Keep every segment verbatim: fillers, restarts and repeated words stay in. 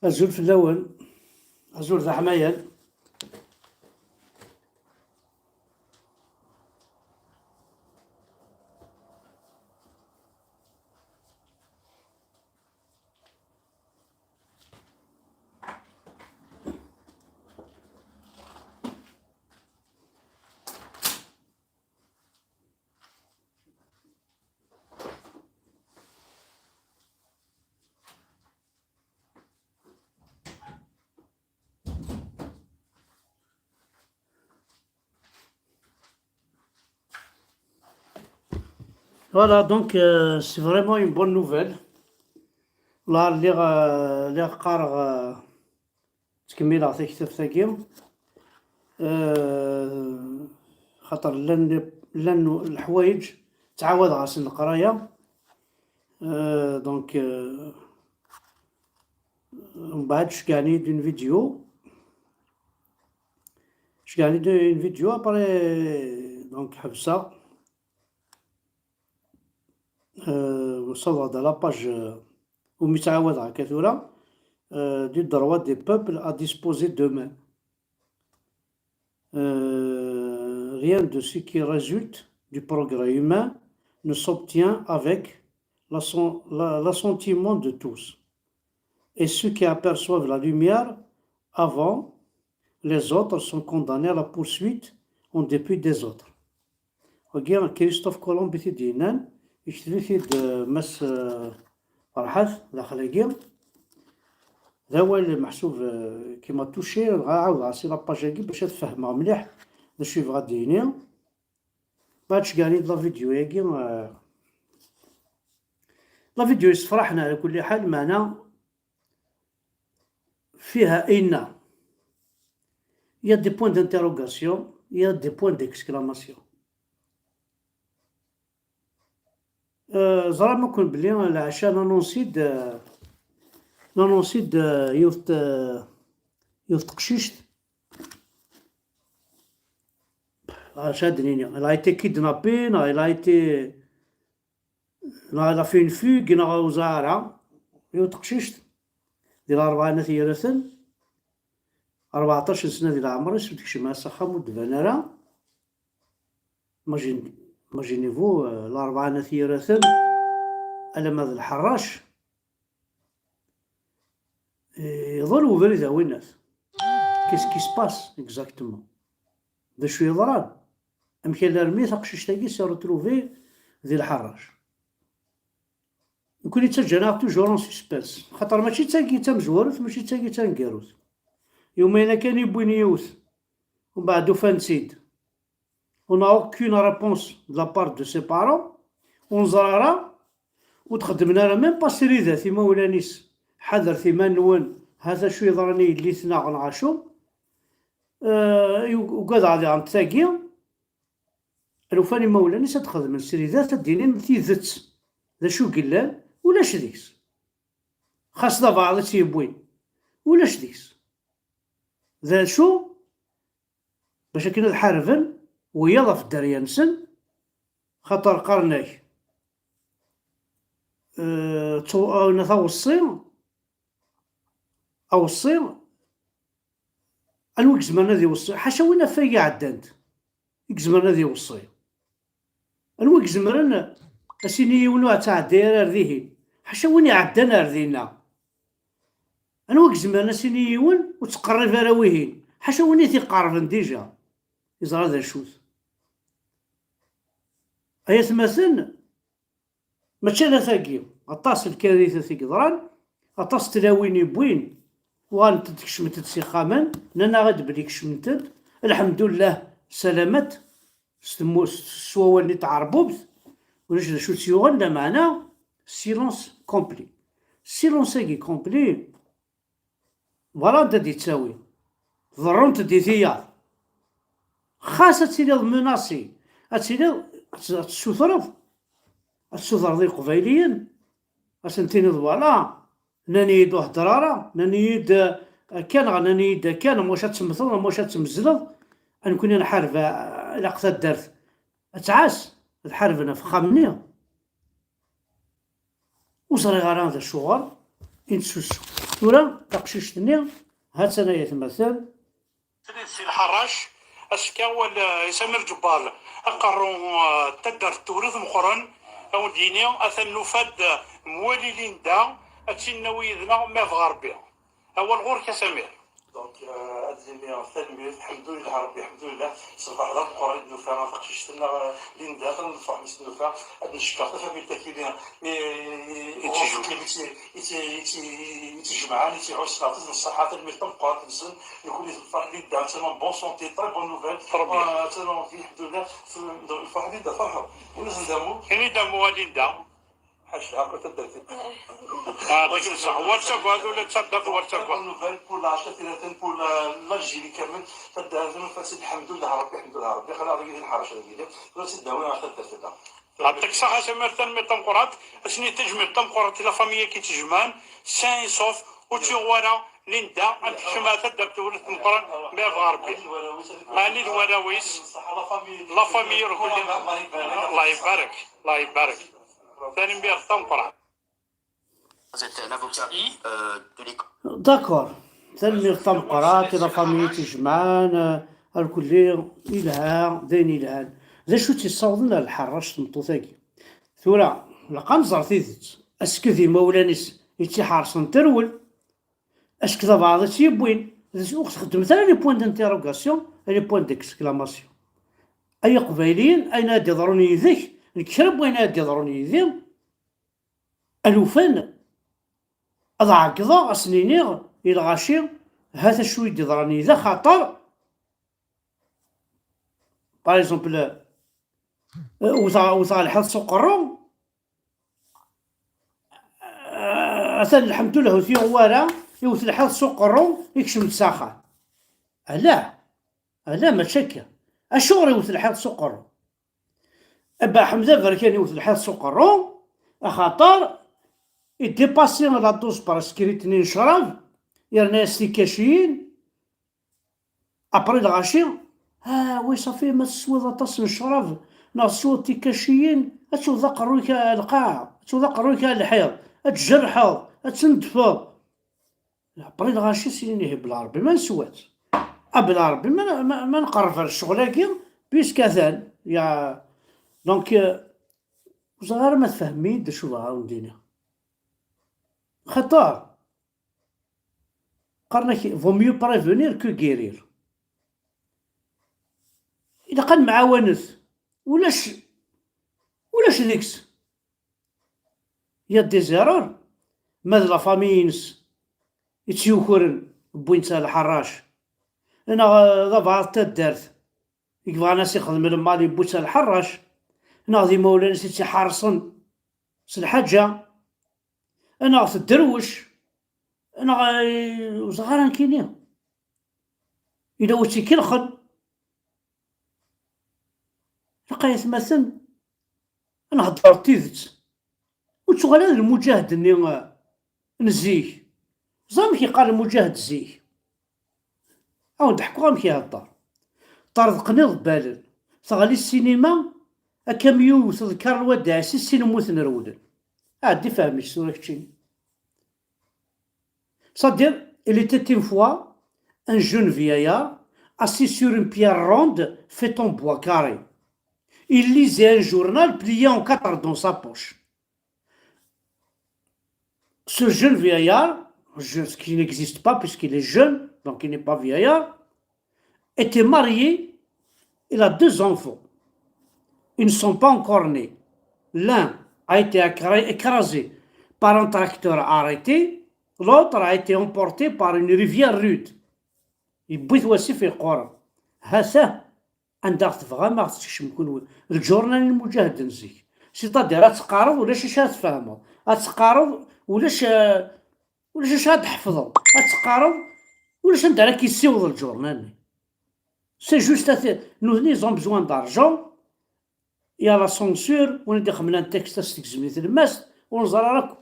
Azul fell-awen. Azul d aḥmayan. Voilà, donc, euh, c'est vraiment une bonne nouvelle. Là, lliɣ, euh, lliɣ qqareɣ, euh, ttkemmileɣ taktabt-agi. Euh, xaṭer llan, llan leḥwayeǧ ttɛawadeɣ-asen leqraya. Euh, donc, euh, mbeɛd cegɛen-iyi-d une vidéo. Cegɛen-iyi-d une vidéo, après, donc, ḥebseɣ. Euh, وصلت à la page, euh, umi ttɛawadeɣ akka tura, euh, du droit des peuples à disposer d'eux-mêmes. Euh, rien de ce qui résulte du progrès humain ne s'obtient avec l'asson-, la-, l'assentiment de tous. Et ceux qui aperçoivent la lumière avant les autres sont condamnés à la poursuite en dépit des autres. Wagi Christophe Colomb i t-id-yennan, yekteb-it-id, euh, Mass, euh, Ferḥat, daxel-agi. D awal meḥsub, euh, qui m'a touché, dɣa ɛawdeɣ-as i la page-agi bac ad fehmeɣ mliḥ d acu yebɣa ad d-yini. Bac gani d la vidéo-agi, euh, la vidéo yessefraḥen ɛla kulli ḥal, meɛna fiha inna. Il y a des points d'interrogation, il y a des points d'exclamation. Euh, ẓram akk belli leɛca nanunsi-d, euh, nanunsi-d, euh, yiwet, euh, yiwet teqcict. Acu ad d-nini? Elle a été kidnappée, neɣ elle a été, neɣ elle a fait une fugue, neɣ ur ẓriɣ ara. Yiwet teqcict di Larebɛa n At Yiraten, rbeɛṭac n sna di leɛmer-is, ur d-tekcim ara s axxam, ur d-tban ara. Imagine-, imaginez-vous, euh, Larebɛa n At Yiraten, alamma d Lḥerrac. Iḍul ubrid a winnat. Qu'est-ce qui se passe exactement? D acu yeḍran? Amek alarmi taqcict-agi s'est retrouvée di Lḥerrac? Nekkni ttaǧǧan-aɣ toujours en suspense. Xaṭer mačči d tagi d tamezwarut, mačči d tagi d taneggarut. Yumayen-a kan i wwin yiwet, umbeɛd ufan-tt-id. On n'a aucune réponse de la part de ses parents. Ur neẓra ara, ur d-xeddmen ara même pas sridat imawlan-is. Ḥadret iman-nwen, ha-t acu yeḍran i yelli-tneɣ neɣ acu. Euh, ug-, ugadeɣ diɣen tagi, lufan imawlan-is ad d-xedmen sridat, ad d-inin tidet. D acu yellan, ulac deg-s. Xas d abeɛḍ i tt-yewwin, ulac deg-s. D acu? Bac akken ad ḥarben wiyaḍ ɣef dderya-nsen, xaṭer qqaren-ak, euh, ttu-, awen-, aweṣṣi, aweṣṣi, anwa i izemren ad iweṣṣi? Ḥaca win ɣef ay iɛeddant i izemren ad iweṣṣi. Anwa i izemren a s-yini yiwen ur ttɛeddi ara ar dihin? Ḥaca win iɛeddan ar dinna. Anwa i izemren a s-yini yiwen ur ttqerrib ara wihin? Ḥaca win i t-iqerrben dija, iẓra d acu-t. Ay atmaten, mačči ala tagi, aṭas n lkaritat i yeḍran, aṭas n tlawin i wwin, uɣalent-d kecment-d s ixxamen, nnan-aɣ-d belli kecment-d, lḥemdullah, salamat, s temmu-, s, s wawal-nni n tɛerbubt, ulac d acu tt-yuɣen, lameɛna silence complet. Silence-agi complet, voilà anda d-yettawi. Ḍerrunt-d i tiyaḍ. Xas ad tiliḍ menacé, ad tiliḍ, ad t-, ad tessutreḍ, ad tessutreḍ i Iqbayliyen, ad sen-tiniḍ, voilà, nnan-iyi-d ur hedder ara, nnan-iyi-d, eh, akka, neɣ nnan-iyi-d akka, neɣ mac ad temmteḍ, neɣ mac ad temmezleḍ, a nekkni ad nḥareb, eh, ilaq taddart ad tɛass, ad ḥarben ɣef uxxam-nni. Ur ẓriɣ ara d acuɣer i nettsussu. Tura taqcict-nni, ha-tt-an ay atmaten. Srid Si Lḥarac, ass-a wala Samir Ǧebbar, aqerru, eh, n taddart Tewrirt Meqqren, a wen-d-yini, atan nufa-d, eh, mwali Linda, ad tt-in-nawi yid-neɣ ma yebɣa Rebbi. Awal ɣur-k a Samir. Donc, euh, ad d-iniɣ tanemmirt, ḥemdullah Rebbi, ḥemdullah, s lferḥ d ameqqran i d-nufa taqcict-nneɣ, eh, Linda, atan d lferḥ mi s-nufa, ad neckeṛ tafamilt akili, i, i, i, i, i, i, i tt-ijemɛen, i tt-iɛussen, ɛṭit n ṣṣeḥḥa, tanemmirt tameqqrant-nsen, nekkni nefreḥ Linda, attan en bonne santé, très bonne nouvelle. Rebbi. Ah, attan en vie, ḥemdullah, donc, nefreḥ Linda, ferḥeɣ. Ini-as-d amu. Ini-d amu a Linda. Ḥaca, akk taddart. Ah, ɣur-k ṣṣeḥ. War tagad, ula d taddart war tagad. Très bonne nouvelle pour la, pour la, l'Algérie kamel, taddart, ḥemdullah Rebbi, ḥemdullah Rebbi, xla ɣer yid-i lḥerc dagi, tura ad tt-id-awi ɣer taddart-nneɣ. Yeɛṭik ṣṣeḥḥa a Samir, tanemmirt tameqqrant, ad sen-nini tajmilt tameqqrant i la famille-agi i tt-ijemɛen, sain et sauf, ur tt-yuɣ wara Linda, ad tekcem ar taddart Tewrirt Meqqren, ma yebɣa Rebbi. Ɛni d warraw-is, la famille irkelli. Allah ibarek, Allah ibarek. Tanemmirt tameqqrant. Vous êtes l'avocat, euh, de l'école. D'accord. Tanemmirt tameqqrant i la famille i tt-ijemɛen, eh, irkelli yelha, d ayen yelhan. D acu tt-yessawḍen ar lḥerrac tmeṭṭut-agi? Tura, ilaq ad nẓer tidet. Asked imawlan-is i tt-iḥerṣen terwel. Asked abeɛḍ i tt-yewwin. D acu ur txeddmet ara les points d'interrogation, les points d'exclamation. Ay Iqbayliyen, ayen ara d-iḍrun yid-k, nekk kra n wayen ara d-iḍrun yid-i, alufan, ad ɛeggḍeɣ, ad sen-iniɣ i lɣaci, hat acu i d-iḍran yid-i, axaṭer, par exemple, eh, wteɣ, wteɣ lḥiḍ s uqerru, eh, atan lḥemdullah ur t-yuɣ wara, iwet lḥiḍ s uqerru, ikcem-d s axxam. Ala, ala, mačči akka. Acuɣer iwet lḥiḍ s uqerru? Abba Ḥmed Aberkan iwet lḥiḍ s uqerru, axaṭer idipasi la dose prescrite-nni n ccrab, yerna-yas tikaciyin, après lɣaci, ah, oui, ça fait, ma teswiḍ aṭas n ccrab, neɣ teswiḍ tikaciyin, ad tewwḍeḍ aqerru-k ar lqaɛa, ad tewwḍeḍ aqerru-k ar lḥiḍ, ad tjerḥeḍ, ad tendfeḍ. Après lɣaci, sinin ihi bla Rebbi ma neswa-tt. Ah, bla Rebbi ma, ma, ma nqerreb ar ccɣel-agi, puisque atan, ya, donc, euh, ur ẓriɣ ara ma tfehmem-iyi-d d acu bɣiɣ ad wen-d-iniɣ. Xaṭer, qqaren-ak, vaut mieux prévenir que guérir. Ilaq ad nemɛawanet. Ulac, ulac deg-s. Il y a des erreurs. Ma d la famille-ines i tt-yukren, wwin-tt ar lḥerrac. Neɣ, eh, d abeɛḍ taddart i yebɣan ad s-ixdem lmal, yewwi-tt ar lḥerrac. Neɣ d imawlan-is i tt-iḥerṣen s lḥaǧa. Neɣ tedderwec. Neɣ, eh, ur ẓriɣ ara nekkini. Yella wi tt-ikelxen. Ilaq ay atmaten ad nehder tidet. Ur ttuɣal ara d lmuǧahed-nni, eh, n zik. Ẓer amek yeqqar lmuǧahed zik. Ad wen-d-ḥkuɣ amek ihedder. Ṭṭerḍqen iḍebbalen, teɣli ssinima, akamyu yewwet d Karl Wadda Ɛisi, sin mmuten rewlen. Ɛeddi fhem-itt tura keččini. C'est-à-dire, il était une fois un jeune vieillard assis sur une pierre ronde faite en bois carré. Il lisait un journal plié en quatre dans sa poche. Ce jeune vieillard, je- ce qui n'existe pas puisqu'il est jeune, donc il n'est pas vieillard, était marié, il a deux enfants. Ils ne sont pas encore nés. L'un a été écra- écrasé par un tracteur arrêté, l'autre a été emporté par une rivière rude. Yewwi-t wasif yeqquren. Ha-t-a anda ɣ tebɣam a ɣ-tessekcem kunwi. Lǧurnal n lmuǧahed n zik. C'est-à-dire, ad teqqareḍ ulac acu ara tfehmeḍ. Ad teqqareḍ ulac, eh, ulac acu ara d-tḥefḍeḍ. Ad teqqareḍ ulac anda ara k-yessiweḍ lǧurnal-nni. C'est juste, nutni, ils ont besoin d'argent. Il y a la censure, win i d-ixemmlen texxamt ad s-tegzem i tlemmast, ur neẓri ara akk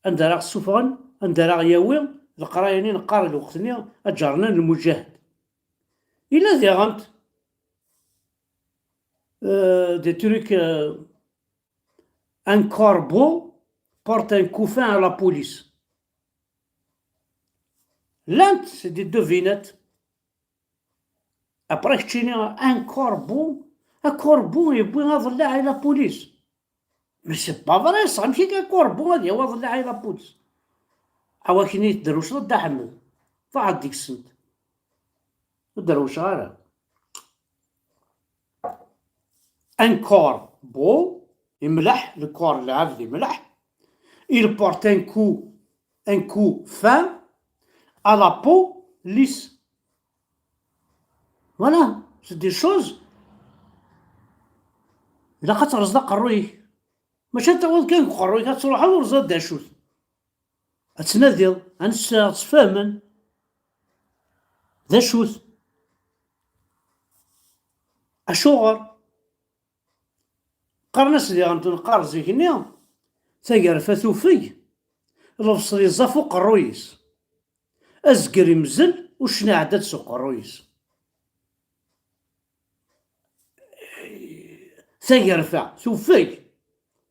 anda ara ɣ-ssufɣen, anda ara ɣ-yawi, d leqraya-nni neqqar lweqt-nni, aǧarnan n lmuǧahed. Yella diɣen, euh, des trucs, euh, un corbeau porte un couffin à la police. Llant, c'est des devinettes. Après, keččini, un corbeau, un corbeau yewwi aḍellaɛ i la police. Mais c'est pas vrai ça, amek akka corbeau ad yawi aḍellaɛ i la police? Awakken i tedrewceḍ a Dda Ḥemmed, ḍaɛet deg-sent. Ur derwceɣ ara. Un corbeau, imleḥ, le corps, lɛebd imleḥ. Il porte un coup, un coup fin à la peau lisse. Voilà, c'est des choses. Ilaq ad terẓeḍ aqerruy-ik. Mačči ad tawiḍ kan deg uqerruy-ik, ad truḥeḍ ur ẓriɣ d acu-t. Ad tnadiḍ, ad s-, ad sfehmen d acu-t. Acuɣer? Qqaren-as diɣen, neqqar zik-nni, tagerfa tufeg, lebṣel yeẓẓa f uqerruy-is, azger imzel, uccen iɛedda-d s uqerruy-is. Tagerfa tufeg,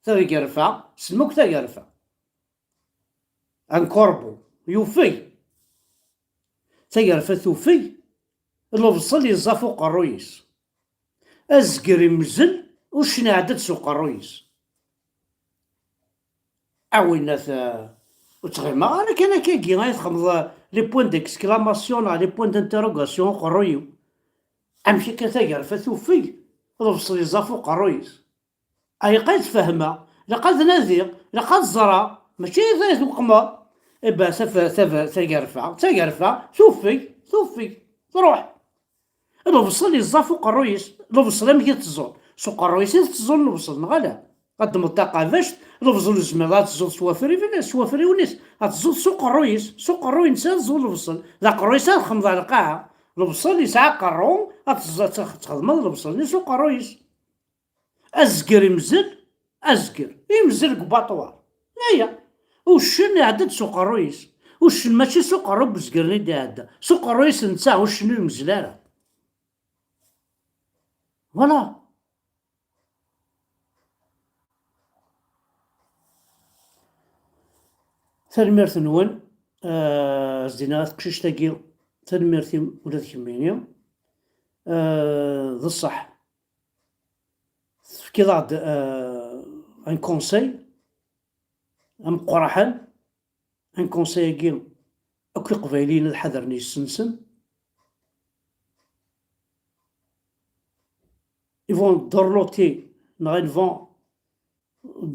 tagerfa, ssnem akk tagerfa. Un corbeau, yufeg. Tagerfa tufeg, lebṣel yeẓẓa f uqerruy-is. Azger imzel, uccen iɛedda-d s uqerruy-is. A winnat, eh, ur ttɣimaɣ ara kan akkagi ay txemmeḍ, eh, les points d'exclamation neɣ les points d'interrogation uqerruy-iw. Amek akka tagerfa tufeg, lebṣel yeẓẓa f uqerruy-is? Ay, ilaq ad fehmeɣ, ilaq ad nadiɣ, ilaq ad ẓreɣ, mačči d ay tuqmeḍ. Iba, taf-, taf-, tagerfa, tagerfa, tufeg, tufeg, truḥ. Lebṣel yeẓẓa f uqerruy-is, lebṣel amek i teẓẓul? S uqerruy-is i teẓẓul lebṣel, neɣ ala? Ad d-tmeḍ taqabact, lebṣel ur tezmireḍ ad teẓẓuḍ s wafriwen, s wafriwen-is, ad teẓẓuḍ s uqerruy-is, s uqerruy-nnes ad teẓẓuḍ lebṣel, d aqerruy-is ad txemmeḍ ar lqaɛa. Lebṣel yesɛa aqerru, ad teẓẓ-, ad tx-, txedmeḍ lebṣel-nni s uqerruy-is. Azger imzel, azger, imzel deg ubaṭwar. Aya. Uccen iɛedda-d s uqerruy-is. Uccen mačči s uqerru n uzger-nni i d-iɛedda. S uqerruy-is netta, uccen ur imzel ara. Voilà. Tanemmirt-nwen, eh, as-d-iniɣ i teqcict-agi, tanemmirt-im ula d kemmini. Eh, d ṣṣeḥ. Tefkiḍ-aɣ-d, eh, un conseil ameqqraḥen, un conseil-agi akk Iqbayliyen ad ḥadren yes-sen. Ils vont dorloter, neɣ ils vont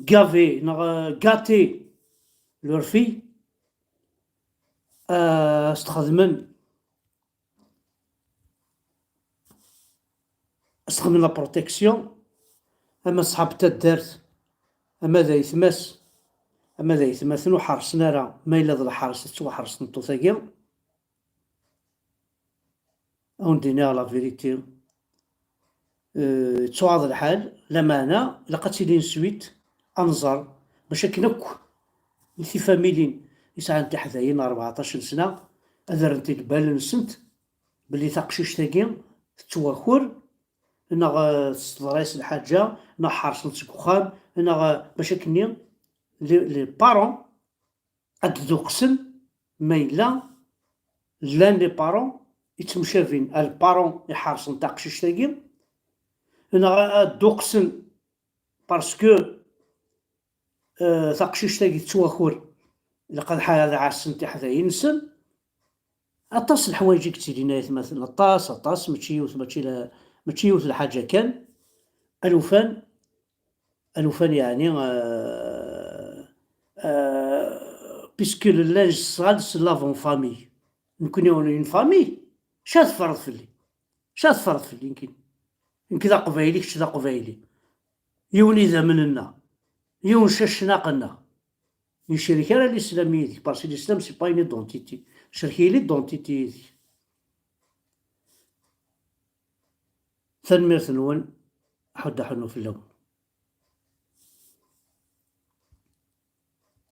gaver, neɣ, euh, gâter leur fille. Euh, ad s-txedmen, ad s-txedmen la protection, ama ṣṣḥab n taddart, ama d aytma-s, ama d aytmaten, ur ḥerṣen ara, ma yella d lḥerṣ, tettwaḥerṣ tmeṭṭut-agi. Ad wen-d-iniɣ la vérité. Euh, yettuɣaḍ lḥal, lameɛna ilaq ad tili une suite, ad nẓer, bac akken akk tifamilin yesɛan tiḥdayin rbeɛṭac n sna, ad rrent i lbal-nsent belli taqcict-agi tettwaker, neɣ, euh, teḍra-yas lḥaǧa, neɣ ḥerṣen-tt seg uxxam, neɣ, euh, bac akkenni les, les parents ad d-duqsen ma yella llan les parents yettemcabin, à les parents iḥerṣen taqcict-agi, neɣ ad d-duqsen parce que, euh, taqcict-agi tettwaker, ilaq ad ḥa-, ad ɛassen tiḥdayin-nsen. Aṭas n leḥwayeǧ i yettilin, ay atmaten, aṭas, aṭas, mačči yiwet, mačči la, mačči yiwet lḥaǧa kan. Alufan, alufan, yeɛni, euh, euh, puisque le linge sale se lave en famille. Nekkni, on est une famille. Acu ara teffreḍ fell-i? Acu ara teffreḍ fell-i, nekkini? Nekk d aqbayli, kečč d aqbayli. Yiwen idammen-nneɣ. Yiwen cacnaq-nneɣ. Ur yecrik ara l'islam yid-k, parce que l'islam, c'est pas une identité. Cerk-iyi l'identité yid-k. Tanemmirt-nwen, ḥudd aḥunnu fell-awen.